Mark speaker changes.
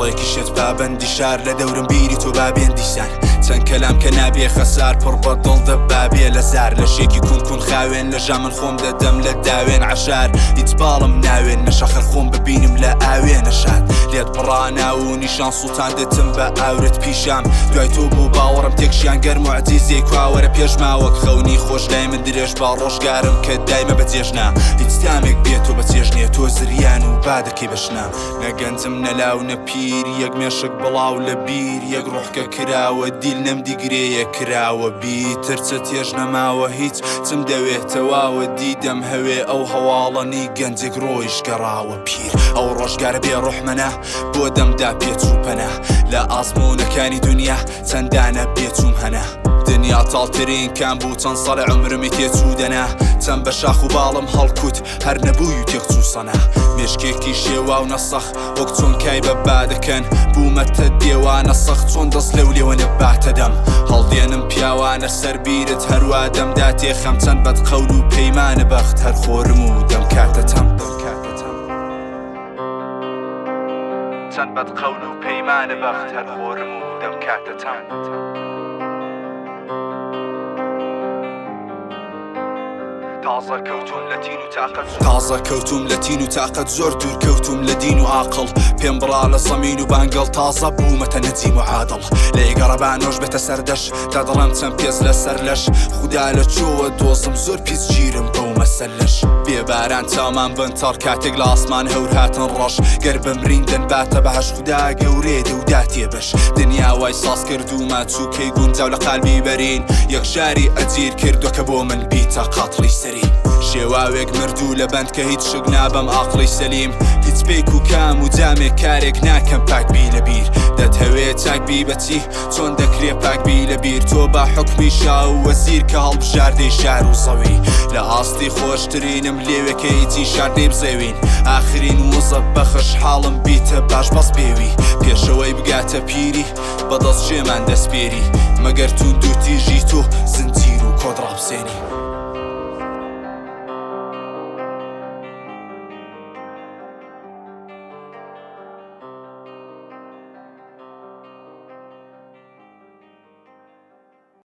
Speaker 1: دڵێکی شێت پابەندی شار لە دەورم بیری تۆ با بێن دیسان چەند کەلام کە نابێ خەسار پڕ بە دڵ دەبا بێ لە زار لەشێکی کون کون خاوێن لە ژامن خۆم دەدەم لە داوێن عەشار هیچ باڵم ناوێن نەشەخر خۆم ببینم لە ئاوێنە شاد لێت بڕا ناو و نیشان سوڵتان دێتم بە ئاورت پیشام دوای تۆ بوو باوەڕم تێکشیان گەر موعجیزەی کواوەرە پێش ماوەک خەونی خۆش لای من درێژ با ڕۆژگارم کە دایمە بە جێژنا هیچ تامێک بێ تۆ بە چێژ نییە تۆ زریان و با دەکەی بە شنا نە گەنجم نە لاو نە پیر یەک مێشک بڵاو لە بیر یەک ڕۆح کە کراوە دیل نەمدی گرێیە کراوە بیتر چ تێژ نەماوە هیچ چم دەوێ تەواوە دیدەم هەوێ ئەو هەواڵە نی گەنجێک ڕۆیش گەڕاوە پیر ئەو ڕۆژگارە بێ ڕۆحمەنە بۆ دەمدا پێچوو پەنا لە ئازموونەکانی دنیا چەندانە بێچووم هەنا دنیا تاڵترین کام بوو چەند ساڵ عمرمی تێچوو دەنا چەند بە شاخ و باڵم هەڵکوت هەر نەبووی و تێکچوو سەنا مێشکێکی شێوا و نەسەخ وەک چۆن کای بە با دەکەن بوومەتە دێوانە سەخت چۆن دەست لەو لێوە نەباتە دەم هەڵدێنم پیاوانە سەر بیرت هەروا دەمدا تێخەم چەند بەد قەول و پەیمانە بەخت هەر خۆرم و دەم کاتە تەم چەند بەد قەول و پەیمانە بەخت هەر خۆرم و دەم کاتە تەم. تازە کەوتوم لە تین و تاقەت تازە کەوتوم لە تین و تاقەت زۆر دوور کەوتوم لە دین و ئاقڵ پێم بڕا لە زەمین و بانگەڵ تازە بوومەتە نەجیم و عادڵ لێ گەڕەبا نۆش بێتە سەردەش تا دەڵێم چەند پێز لەسەر لەش خودا لە چۆوە دۆزم زۆر پیس گیرم بەو مەسەلەش بێ باران چاومان بن تەڕ کاتێک لە ئاسمان هەور هاتن ڕەش گەر بمرین دەنباتە بەهەشت خودا گەورەیە دەوداتێ بەش دنیا وای ساز کردوومە چووکەی گونجاو لە قالبی بەرین یەکجاری ئەجیر کردووە کە بۆ من بیتە قاتڵی سەری شێواوێک مردوو لە بەند کە هیچ شک نابەم ئاقڵی سەلیم هیچ پێک و کام و جامێک کارێک ناکەم پاک بی لە بیر دەتهەوێ چاک بی بەچی چۆن دەکرێ پاک بی لە بیر تۆ بە حوکمی شا و وەزیر کە هەڵبژاردەی شار و زەوی لە ئاستی خۆشترینم لێوێکەی چی شاردەی بزێوین ئاخرین وزە بەخش حاڵم بیتە باش بەس بێوی پێشەوەی بگاتە پیری بەدەست جێمان دەسپێری مەگەر توند و تیژی تۆ.